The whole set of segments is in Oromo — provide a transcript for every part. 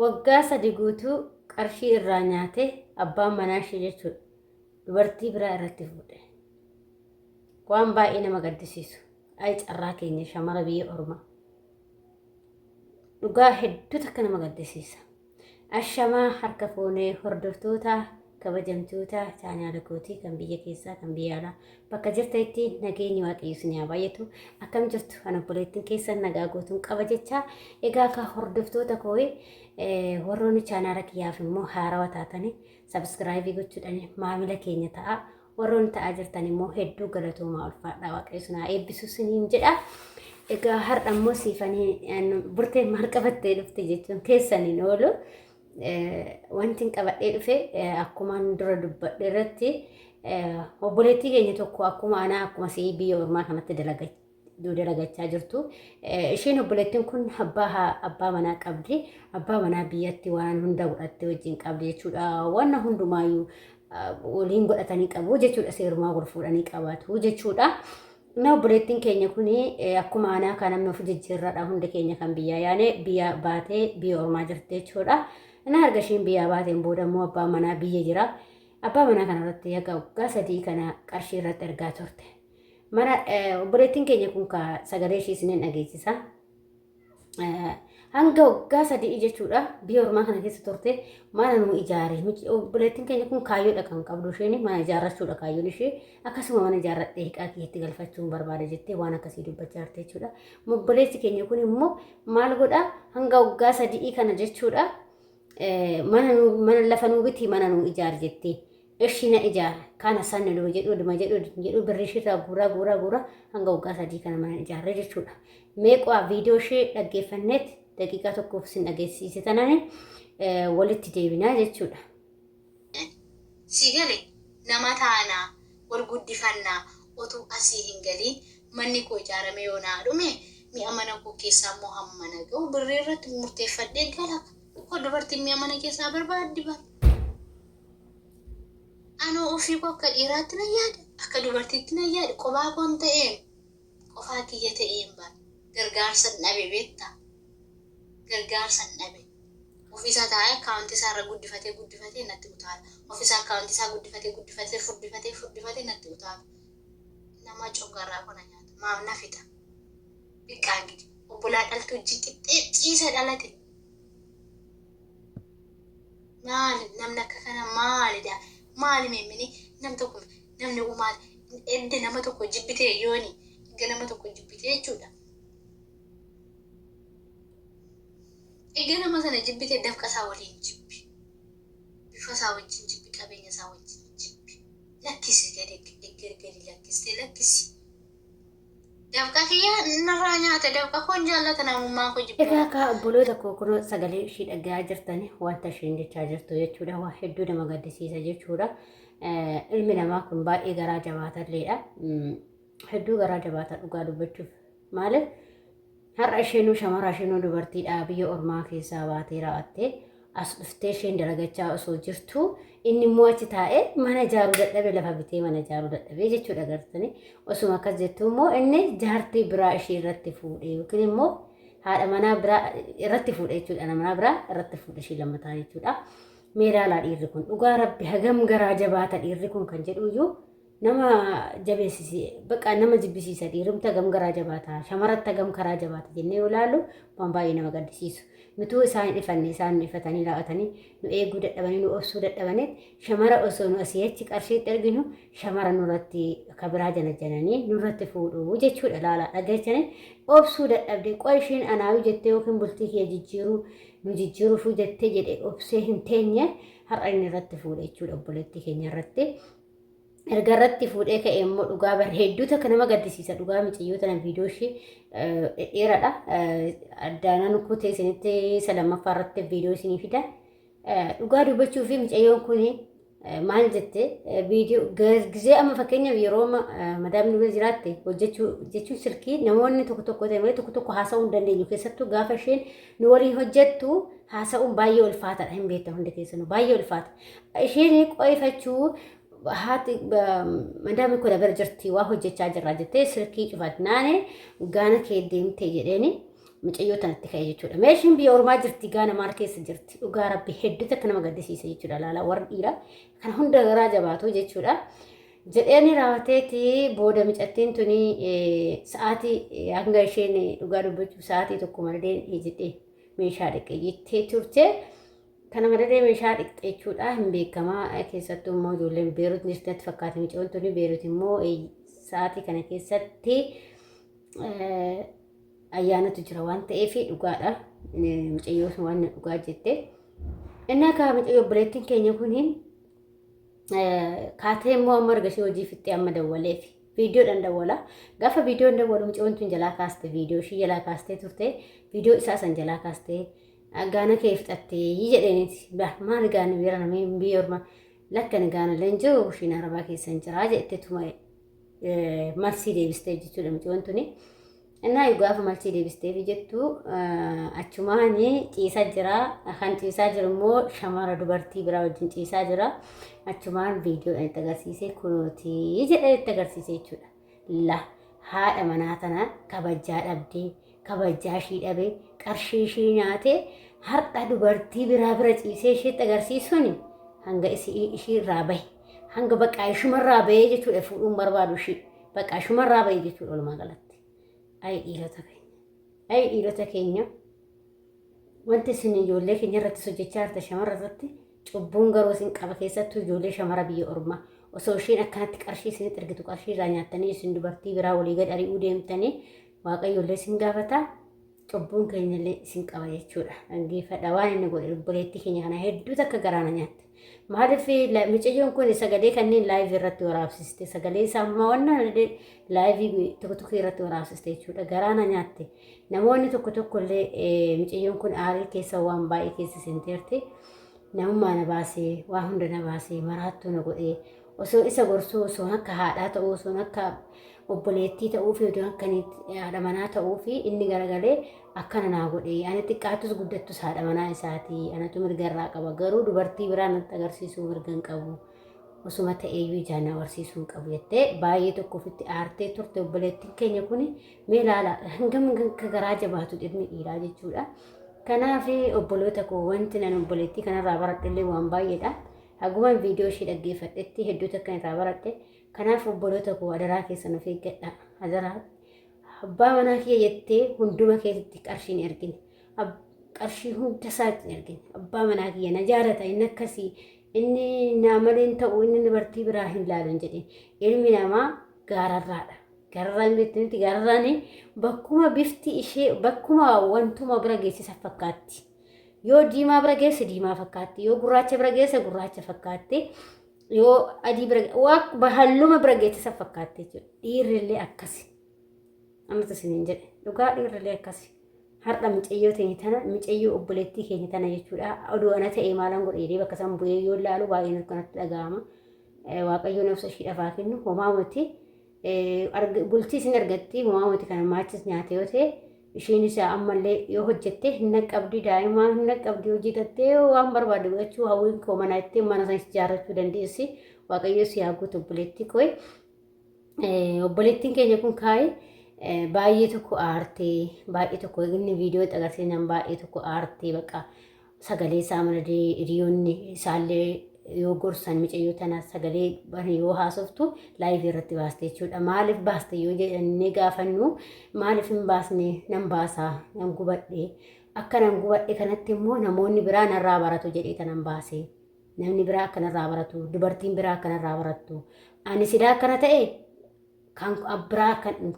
Waggaa 3 guutuu qarshii irraa nyaatee abbaan manaa ishee jechuudha dubartii biraa irratti fuudhe. Waan baay'ee nama gaddisiisu. Ay carraa keenya shamara biyya ormaa. Dhugaa hedduu takka nama gaddisiisa. Ashamaa harka fuunee hordoftoota kabajamtoota chaanaala kootii kan biyya keessaa kan biyya alaa bakka jirtanitti nageenyi waaqayyo isin haa baay'atu. Akkam jirtu? An obboleettiin keessan nagaa guutuun qaba jecha. Egaa akka hordoftoota koo warroonni chaanaala kiyyaaf immoo haarawa taatanii sabskraayibii gochuudhaan maamila keenya ta'a. Warroonni ta'aa jirtan immoo hedduu galatoomaa, ulfaadhaa, waaqayyo isin haa eebbisu isiniin jedha. Egaa har'a immoo siifanii burteen maal qabattee dhufte jechuun keessaniin oolu. Wanti hin qabadhee dhufe akkumaan dura dubbadhe irratti obboleettii keenya tokko akkuma anaa akkuma si'ii biyya ormaa kanatti dalagachaa jirtu. Isheen obboleettiin kun abbaa manaa qabdi. Abbaa manaa biyyatti waan hunda godhattee wajjin qabdi jechuudha. Waan hundumaayyuu waliin godhatanii qabu jechuudha. Seerumaa wal fuudhanii qabaatu jechuudha. Na obboleettiin keenya kun akkuma anaa kan namni of jijjiirradha, hundi keenya kan biyyaa yaane biyya baatee biyya ormaa jirti jechuudha. Na erga isheen biyyaa baateen booda immoo abbaan manaa biyya jira. Abbaa manaa kanarratti haga waggaa 3 kana qarshii irratti ergaa turte. Mana obboleettiin keenya kun ka sagalee ishii isiniin dhageessisa. Hanga waggaa 3 jechuudha biyya ormaa kana keessa turte, mana nu ijaare. Obboleettiin keenya kun kaayyoodha kan qabdu, isheen mana ijaarrachuudha kaayyoon ishee. Akkasuma mana ijaarradhee hiqaa kiyyatti galfachuun barbaada jettee waan akkasii dubbachaa jirti jechuudha. Obboleessi keenya kun immoo maal godha? Hanga waggaa 3 kana jechuudha mana lafa nuu biti, mana nuu ijaari jettee. Ishi na ijaara kana sanni duma jedhu duma jedhu jedhu birrii ishiirraa guuraa guuraa guuraa hanga waggaa 3 kana mana ijaarre jechuudha. Meeqaa viidiyoo ishee dhaggeeffanneet daqiiqaa tokkoof isin dhageessise tanaan walitti deebinaa jechuudha. Si gale, nama taanaa wal guddifannaa otuu asii hin galiin manni koo ijaaramee yoo naa dhume, mi'a mana koo keessaa immoo hammana ga'u birrii irratti murteeffadhee gala. Koo dubartiin mi'a mana keessaa barbaaddi bar. Anoo ofii koo akka dhiiraatti nan yaada, akka dubartiitti nan yaada, qophaa koon ta'een, qofaa kiyya ta'een bar. Gargaarsa dhabe beektaa? Gargaarsa dhabe. Ofiisaa taa'ee akkaawuntii isaa irra guddifatee guddifatee natti utaala. Ofiisaa akkaawuntii isaa guddifatee guddifatee furdifatee furdifatee natti utaala. Nama coggarraa kona nyaata. Maaf na fixa? Biqqaa gidi. Obbolaa dhaltuu wajjin qixxee ciisa dhalate. Maali namni akka kana maalidha? Maali meemmini nam tokko namni uumaa edda nama tokko jibbitee yooni edda nama tokko jibbitee jechuudha. Edda nama sana jibbitee dafqa isaa waliin jibbi. Bifa isaa wajjin jibbi, qabeenya isaa wajjin jibbi. Lakkisi, gadi gadi lakkistee lakkisi. Dafqa kiyya narraa nyaate, dafqa koon jaallata, namummaa koo jibba. Egaa akka obboloota koo kunoo sagalee ishii dhaga'aa jirtan, wanta isheen jechaa jirtu jechuudha. Waa hedduu nama gaddisiisa jechuudha. Ilmi namaa kun baay'ee garaa jabaatalleedha. Hedduu garaa jabaata dhugaa dubbachuuf. Maaliif har'a isheenuu shamara, isheenuu dubartiidha, biyya ormaa keessaa baatee raawwattee as dhuftee isheen dalagachaa osoo jirtu inni immoo achi taa'ee mana ijaaruu dadhabe, lafa bitee mana ijaaruu dadhabe jechuudha gartanii. Osuma akkas jettu immoo inni jaartii biraa ishee irratti fuudhe yookiin immoo haadha manaa biraa irratti fuudhe jechuudha. Haadha manaa biraa irratti fuudhe ishee lammataa jechuudha. Mee ilaalaa, dhiirri kun dhugaa rabbi hagam garaa jabaata dhiirri kun kan jedhu iyyuu nama jabeessisi, bakka nama jibbisiisa. Dhiirumti hagam garaa jabaata, shamaratti hagam karaa jabaata jennee yoo ilaallu waan baay'ee nama gaddisiisu. Nutuu isaan hin ifanne, isaan ifatanii raawwatanii nu eeguu dadhabanii, nu obsuu dadhabanii, shamara osoo nu asii achi qarshiitti erginu shamara nurratti kabiraa jana jananii nurratti fuudhu jechuudha. Laalaa dhageessanii, obsuu dadhabde qo'a isheen anaayuu jettee yookiin bultii kiyya jijjiiruu nu jijjiiruufuu jettee jedhe obsee hin teenye, har'a inni irratti fuudhe jechuudha obboleettii keenya irratti. Erga irratti fuudhee ka'e immoo dhugaa bar hedduu takka nama gaddisiisa dhugaa. Micayyoo tana viidiyoo ishee dhedheeraadha. Addaanan kutee isinitti isa lammaffaa irratti viidiyoo isinii fida. Dhugaa dubbachuu fi micayyoon kun maal jette? Viidiyoo gizee amma fakkeenyaaf yeroo madaamni bira jiraatte hojjechuu jechuun silkii namoonni tokko tokko ta'e malee tokko tokko haasa'uu hin dandeenyu. Keessattuu gaafa isheen nu waliin hojjettu haasa'uun baay'ee ulfaataadha, hin beektan hundi keessanuu, baay'ee ulfaata. Isheen qo'ifachuu haati madaamni kun bira jirti, waa hojjechaa jirra jettee silkii cufatnaane gaana kee deemte jedheeni. Mucayyoo tanatti ka'e jechuudha. Meeshiin biyya ormaa jirti, gaana maal keessa jirti? Dhugaa Rabbi hedduu takka nama gaddisiisa jechuudha. Laala warra dhiiraa kana hunda garaa jabaatu jechuudha. Jedheeni raawwateeti booda micattiin tuni sa'aatii hanga isheen dhugaa dubbachuuf sa'aatii tokko malee jedhee meeshaa dhiqe jettee turte. Kana malee meeshaa dhiqxe jechuudha hin beekamaa, keessattuu immoo ijoolleen Beerut jirti natti fakkaate mucayyoon tuni. Beerut immoo sa'aatii kana keessatti ayyaanatu jira waan ta'eef dhugaadha. Mucayyoo sun waan dhugaa jette. Inni akka mucayyoo obboleettiin keenya kun kaatee immoo amma erga ishee hojii fixxee amma dawwaleef viidiyoodhaan dawwala. Gaafa viidiyoon dawwalu mucayyoon tun jalaa kaaste, viidiyoo ishii jalaa kaastee turte, viidiyoo isaa san jalaa kaastee gaana kee fixattee jedheeniiti. Maal gaana bira namni biyya ormaa lakkan gaana illee hin jiru, ishiin arabaa keessa hin jiraa jettee tuma malsii deebistee jechuudha mucayyoon tuni. Innaa gaafa malsii deebisteef jettu achumaan ciisaa jira. Kan ciisaa jiru immoo shamara dubartii biraa wajjin ciisaa jira. Achumaan viidiyoodhaan itti agarsiisee kunuutii jedhee itti agarsiise jechuudha. La haadha manaa tana kabajaa dhabdee, kabajaa ishii dhabee, qarshii ishii nyaatee, har'a dubartii biraa bira ciisee isheetti agarsiisuun hanga ishii irraa bahe. Hanga baqaa ishumarraa bahee jechuudha, fuudhuun barbaadu ishii. Baqaa ishumarraa bahe jechuudha walumaa galatti. Ayi dhiirota keenya. Ayi dhiirota keenya. Wanti isin ijoollee keenya irratti hojjechaa jirtan shamarra irratti cubbuun garuu isin qaba, keessattuu ijoollee shamara biyya ormaa. Osoo isheen akkanatti qarshii isinitti ergitu qarshii irraa nyaattanii isin dubartii biraa walii gad ari'uu deemtanii, Waaqayyoollee isin gaafata. Cubbuun keenyallee isin qaba jechuudha. Dhaggeeffadha waan inni godhe obboleettii keenya kana hedduu takka garaana nyaatte. Maaliif mucayyoon kun sagalee kanneen live irratti waraabsiste, sagalee isaa ammaa wannan live tokko tokko irratti waraabsiste jechuudha. Garaana nyaatte. Namoonni tokko tokko illee mucayyoon kun aarii keessa waan baay'ee keessa seenteerti. Namummaa na baasee, waan hunda na baasee, maraattuu na godhee, osoo isa gorsuu, osoo akka haadhaa ta'uu, osoo akka obboleettii ta'uu fi osoo akka haadha manaa ta'uu fi inni garagalee akkana naa godhe. Ani xiqqaattus guddattus haadha manaa isaati, anatu mirga irraa qaba, garuu dubartii biraa natti agarsiisuu mirga hin qabu, osuma ta'eeyyuu ijaan na agarsiisuu hin qabu jettee baay'ee tokko ofitti aartee turte obboleettiin keenya kun. Mee ilaala hangam akka garaa jabaatu dhirni dhiiraa jechuudha. Kanaaf obboloota koo, wanti nan obboleettii kanarraa baradhe illee waan baay'eedha. Hagumaan viidiyoo ishee dhaggeeffadhetti hedduu takka irraa baradhe. Kanaaf obboloota koo, adaraa keessan of eeggadha. Adaraa, abbaa manaa kiyya jettee hunduma keessatti qarshii hin ergine. Qarshii hunda isaatti hin ergine. Abbaa manaa kiyya na jaalata, inni akkasii, inni naa malee hin ta'u, inni dubartii biraa hin laalu hin jedhin. Ilmi namaa gaararraadha. Gaararraan beektu miti, gaararraan bakkuma bifti ishee bakkuma wantuma bira geessisa fakkaatti. Yoo diimaa bira geesse diimaa fakkaatti. Yoo gurraacha bira geesse gurraacha fakkaatti. Yoo adii bira waa halluma bira geessisa fakkaatti jechuudha. Dhiirri illee akkasi. Ammas isiniin jedhe, dhugaa dhiirri illee akkasi. Har'a mucayyoo teenya tana, mucayyoo obboleettii keenya tana jechuudha. Oduu ana ta'e maalan godhe jedhee bakka isaan bu'ee yoo ilaalu baay'een akkanatti dhaga'ama. Waaqayyo nafsa ishii dhafaa kennu, homaa miti. Bultii isin argatti, homaa miti. Kana maachis nyaate yoo ta'e isheenis ammallee yoo hojjette hin naqqabdi, daa'ima hin naqqabdi, hojjetattee waan barbaadde godhachuu, hawwiin koo mana itti mana sanis ijaarrachuu dandeessi. Waaqayyo si haa guutu, obboleettii koo. Obboleettiin keenya kun kaa'ee baay'ee tokko aartee, baay'ee tokko inni viidiyoo itti agarsiisan baay'ee tokko aartee, bakka sagalee isaa maladee hiriyoonni isaallee yoo gorsan mucayyoo tana sagalee yoo haasoftu live irratti baaste jechuudha. Maaliif baaste yoo jedhannee gaafannu, maaliif hin baasne, nan baasaa, nan gubadhe, akka nan gubadhe kanatti immoo namoonni biraa narraa baratu jedhee tanan baase. Namni biraa akkanarraa baratu, dubartiin biraa akkanarraa barattu. Ani silaa akkana ta'e kan biraa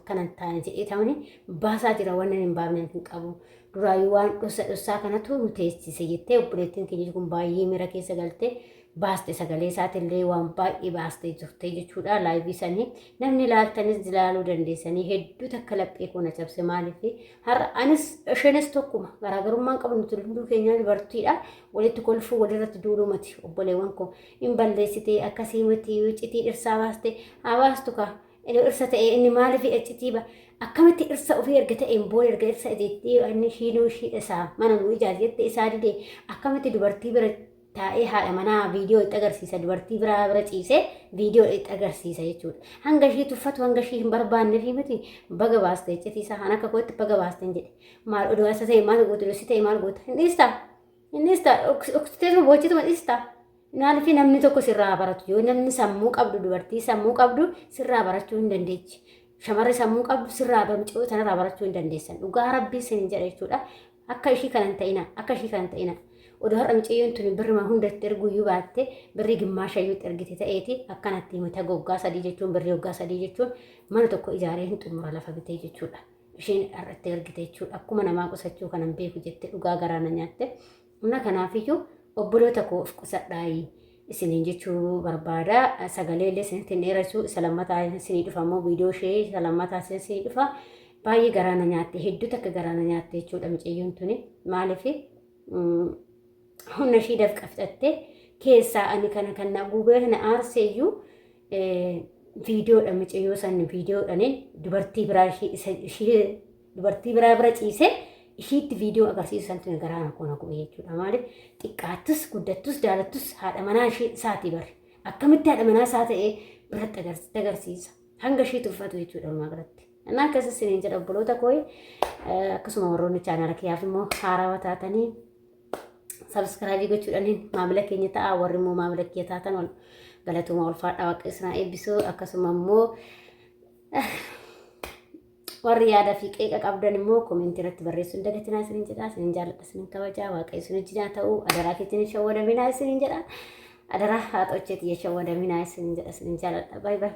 kanan taane jedhee ta'uni baasaa jira, waan hin baafne hin qabu. Duraayyuu waan dhossa dhossaa kanatu nu teessise jettee obboleettiin keenya kun baay'ee miira keessa galtee baaste, sagalee isaatillee waan baay'ee baastee jirte jechuudha. Live sanii namni ilaaltanis ilaaluu dandeessanii. Hedduu takka laphee koo na cabse. Maaliif har'a anis isheenis tokkuma, garaagarummaan qabu, nuti hunduu keenyaa dubartiidha. Walitti kolfuu, walirratti duuluu mati, obboleewwan koo. Hin balleessite akkasii miti, iccitii dhirsaa baaste. Haa baastu kaa, dhirsa ta'e inni maaliif iccitii ba akkamitti dhirsa ofii erga ta'een booda, erga dhirsa jettee inni ishiinuu ishii isaa mana nu ijaar jette isaa dide, akkamitti dubartii bira Taa'ee haadha manaa viidiyoo itti agarsiisa dubartii biraa bira ciisee viidiyoo itti agarsiisa jechuudha. Hanga ishii tuffatu hanga ishii hin barbaanne fi miti baga baaste iccitii isaa kan akka kootti baga baaste hin jedhe. Maal oduu isa ta'e maal goota oduu si ta'e maal goota hin dhiistaa hin dhiistaa dhoksiteetuma boochituma dhiistaa. Maaliif namni tokko sirraa baratu yoo namni sammuu qabdu dubartii sammuu qabdu sirraa barachuu hin dandeechi. Shamarri sammuu qabdu sirraa bamcoo sanarraa barachuu hin dandeessan. Dhugaa rabbii isin jedha jechuudha. Akka ishii kana hin ta'ina akka ishii kana hin ta'ina. Odoo har'a micayyoon tuni birrima hunda itti erguyyuu baatte birrii gimmaasha iyyuu itti ergite ta'eeti akkanatti himata goggaa sadii jechuun birrii waggaa sadii jechuun mana tokko ijaaree hin xumura lafa bitee jechuudha. Isheen har'a itti ergite jechuudha. Akkuma namaa qusachuu kanan beeku jette dhugaa garaa na nyaatte. Humna kanaafiyyuu obboloota koo of qusadhaayi isiniin jechuu barbaada. Sagalee illee isinitti hin dheerachuu isa lammataa isinii dhufa immoo viidiyoo ishee isa lammataa isinii dhufa. Baay'ee garaa na nyaatte hedduu takka garaa na nyaatte jechuudha micayyoon tuni. Maaliif humna ishii dafqa fixatte keessaa ani kana kan na gubee na aarse iyyuu viidiyoodha micayyoo san viidiyoodhaan dubartii biraa ishii dubartii biraa bira ciisee ishiitti viidiyoo agarsiisu santu garaa na koo na gube jechuudha. Maaliif xiqqaattus guddattus jaalattus haadha manaa ishee isaatii barre akkamitti haadha manaa isaa ta'ee biratti agarsiisa hanga ishii tuffatu jechuudha walumaa galatti. Innaa akkas isiniin jedha obboloota koo akkasuma warroonni chaanaala kiyyaaf immoo haarawaa taatanii sabskraayibii gochuudhaan maamila keenya ta'a warri immoo maamila kiyya taatan galatooma ulfaadhaa waaqa isin eebbisu akkasuma immoo warri yaada fi qeeqa qabdan immoo komentii irratti barreessuu hin dagatinaa isiniin jedha isiniin jaalladha isiniin kabajaa waaqa isin wajjin haa ta'u adaraa keessan hin shawwadaminaa isiniin jedha adaraa haadha hojjeeti hin shawwadaminaa isiniin jedha isiniin jaalladha baay baay.